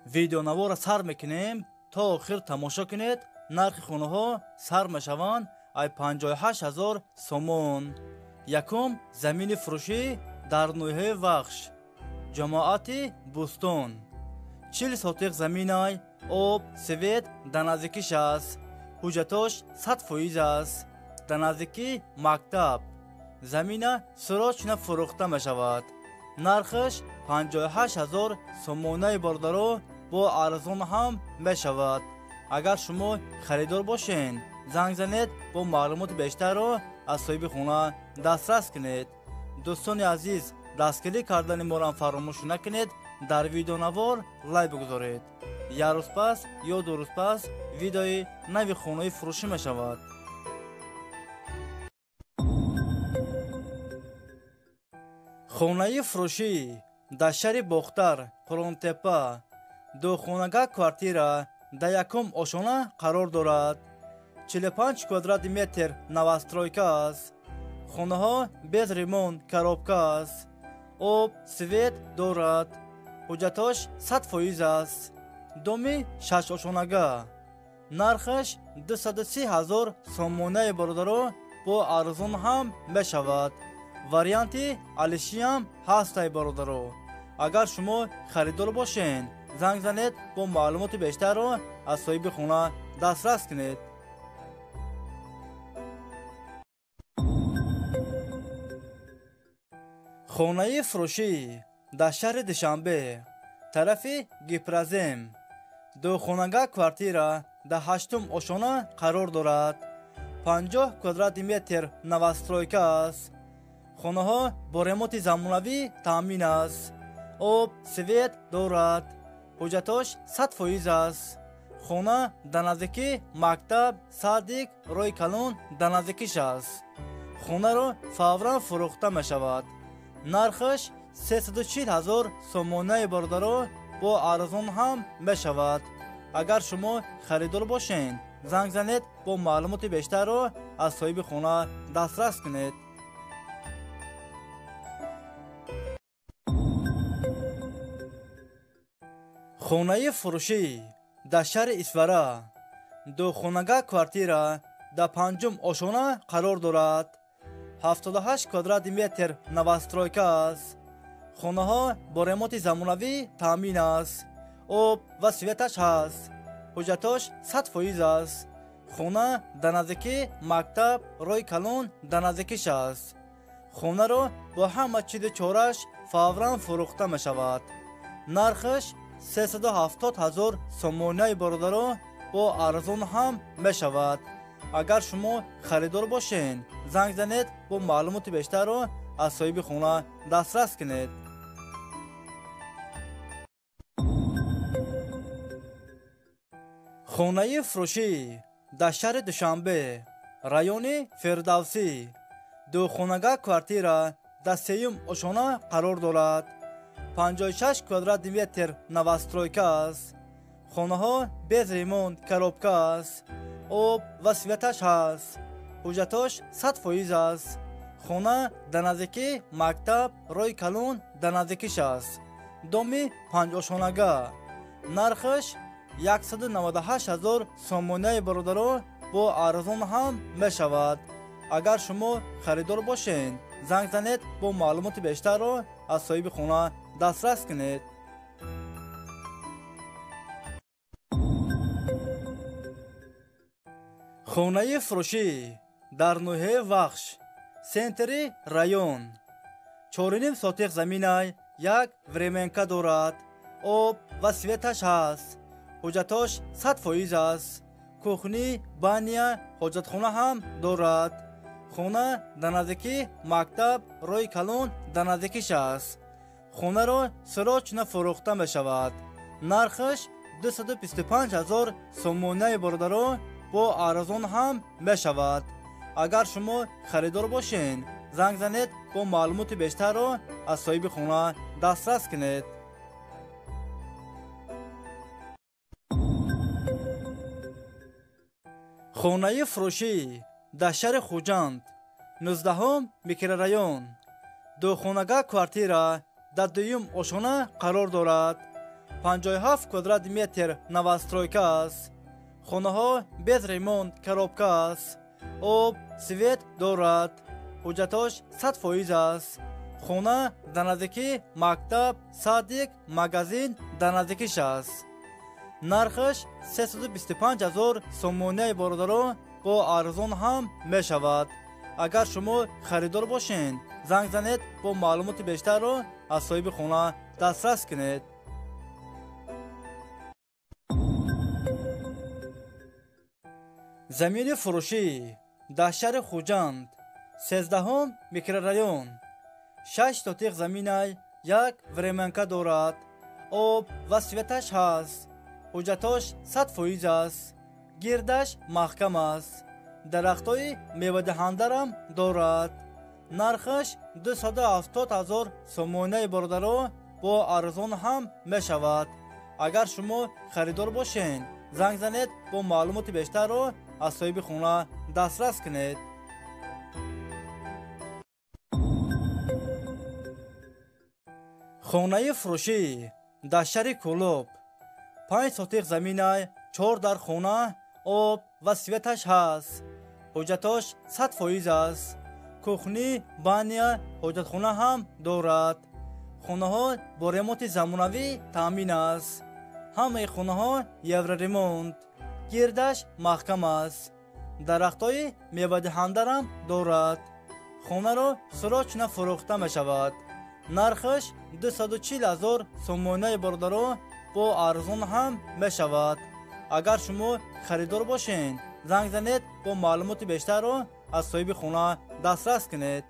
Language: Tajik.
Видеонавора сар мекунем, то охир тамошо кунед. Нархи хонаҳо сар мешаванд ай 58 ҳазор сомон. Якум замини фурӯшӣ дар ноҳияи Вахш, ҷамоати Бӯстон. 40 сотиқ заминай, об, свет дар наздикиш аст. Ҳуҷҷатош 100% аст. Дар наздикӣ мактаб. Замина срочно фурӯхта мешавад. Нархаш 58 ҳазор сомонаи бародаро, бо арзон ҳам мешавад. Агар шумо харидор бошед, занг занед, бо маълумоти бештарро аз соҳиби хона дастрас кунед. Дӯстони азиз, дастгирӣ кардани моро фаромӯш накунед, дар видеонавор лайк бигузоред. Як рӯз пас ё 2 рӯз пас видеои нави хонаи фурӯшӣ мешавад. Хонаи фурӯшӣ дар шаҳри Бохтар, Қурғонтеппа, духонага квартира дар якум ошона қарор дорад. 45 квадрати метр новостройка аст. Хонаҳо без ремонт, коробка аст. Об, свет дорад. Ҳуҷҷатош 100% аст. Доми шашошонага. Нархаш 230 ҳазор сомонаи бародаро, бо арзон ҳам мешавад. Варианти алишиам ҳастай бародаро. Агар шумо харидор бошед, занг занед, бо маълумоти бештарро аз соҳиби хона дастрас кунед. Хонаи фурӯшӣ дар шаҳри Душанбе, тарафи Гипрозем, духонага квартира дар ҳаштум ошона қарор дорад. 50 квадрати метр новостройка аст. Хонаҳо бо ремонти замонавӣ таъмин аст. Об, свет дорад. Ҳуҷҷатош 100% аст. Хона дар наздикӣ мактаб, садик, роҳи калон дар наздикиш аст. Хонаро фавран фурӯхта мешавад. Нархаш 340 ҳазор сомонаи бародаро, бо арзон ҳам мешавад. Агар шумо харидор бошед, занг занед, бо маълумоти бештарро аз соҳиби хона дастрас кунед. Хонаи фурӯшӣ дар шаҳри Исфара, духонага квартира дар панҷум ошона қарор дорад. 78 квадрати метр новостройка аст. Хонаҳо бо ремонти замонавӣ таъмин аст. Об ва светаш ҳаст. Ҳуҷҷатош 100% аст. Хона дар наздикӣ мактаб, роҳи калон дар наздикиш аст. Хонаро бо ҳама чизи чораш фавран фурӯхта мешавад. Нархаш 370 ҳазор сомонаи бародаро, бо арзон ҳам мешавад. Агар шумо харидор бошед, занг занед, бо маълумоти бештарро аз соҳиби хона дастрас кунед. Хонаи фурӯшӣ дар шаҳри Душанбе, райони Фирдавсӣ, духонага квартира дар сеюм ошона қарор дорад. 56 квадрати метр новостройка аст. Хонаҳо без ремонт, коробка аст. Об ва светаш ҳаст. Ҳуҷҷатош 100% аст. Хона дар наздикӣ мактаб, роҳи калон дар наздикиш аст. Доми панҷошонага. Нархаш 198 ҳазор сомонаи бародаро, бо арзон ҳам мешавад. Агар шумо харидор бошед, занг занед, бо маълумоти бештарро аз соҳиби хона дастрас кунед. Хонаи фурӯшӣ дар ноҳияи Вахш, центри район, 4,5 сотиқ заминай, як временка дорад. Об ва светаш ҳаст. Ҳуҷҷатош 100% аст. Кухни, баня, ҳоҷатхона ҳам дорад. Хона дар наздикӣ мактаб, роҳи калон дар наздикиш аст. Хонаро срочно фурӯхта мешавад. Нархаш 225 ҳазор сомонаи бародаро, бо арзон ҳам мешавад. Агар шумо харидор бошед, занг занед, бо маълумоти бештарро аз соҳиби хона дастрас кунед. Хонаи фурӯшӣ дар шаҳри Хуҷанд, 19 микрорайон, духонага квартира дар дуюм ошона қарор дорад. 57 квадрат метр новостройка аст. Хонаҳо без ремонт, коробка аст. Об, свет дорад. Ҳуҷҷатош 100% аст. Хона дар наздикии мактаб, садик, магазин дар наздикиш аст. Нархаш 325 ҳазор сомонияи бародаро, бо арзон ҳам мешавад. Агар шумо харидор бошед, занг занед, бо маълумоти бештарро аз соҳиби хона дастрас кунед. Замини фурӯшӣ дар шаҳри Хуҷанд, 13 микрорайон, 6 сотиқ заминай, як временка дорад. Об ва светаш ҳаст. Ҳуҷҷатош 100% аст. Гирдаш маҳкам аст. Дарахтҳои мевадиҳандарам дорад. Нархаш 270 ҳазор сомонаи бародаро, бо арзон ҳам мешавад. Агар шумо харидор бошед, занг занед, бо маълумоти бештарро аз соҳиби хона дастрас кунед. Хонаи фурӯшӣ дар шаҳри Кӯлоб, 5 сотиқ заминай, 4 дар хона, об ва светаш ҳаст. Ҳуҷҷатош 100% аст. Кухни, баня, ҳоҷатхона ҳам дорад. Хонаҳо бо ремонти замонавӣ таъмин аст. Ҳамаи хонаҳо евроремонт. Гирдаш маҳкам аст. Дарахтҳои мевадиҳандарам дорад. Хонаро срочно фурӯхта мешавад. Нархаш 240 ҳазор сомонаи бародаро, бо арзон ҳам мешавад. Агар шумо харидор бошед, занг занед, бо маълумоти бештарро аз соҳиби хона дастрас кунед.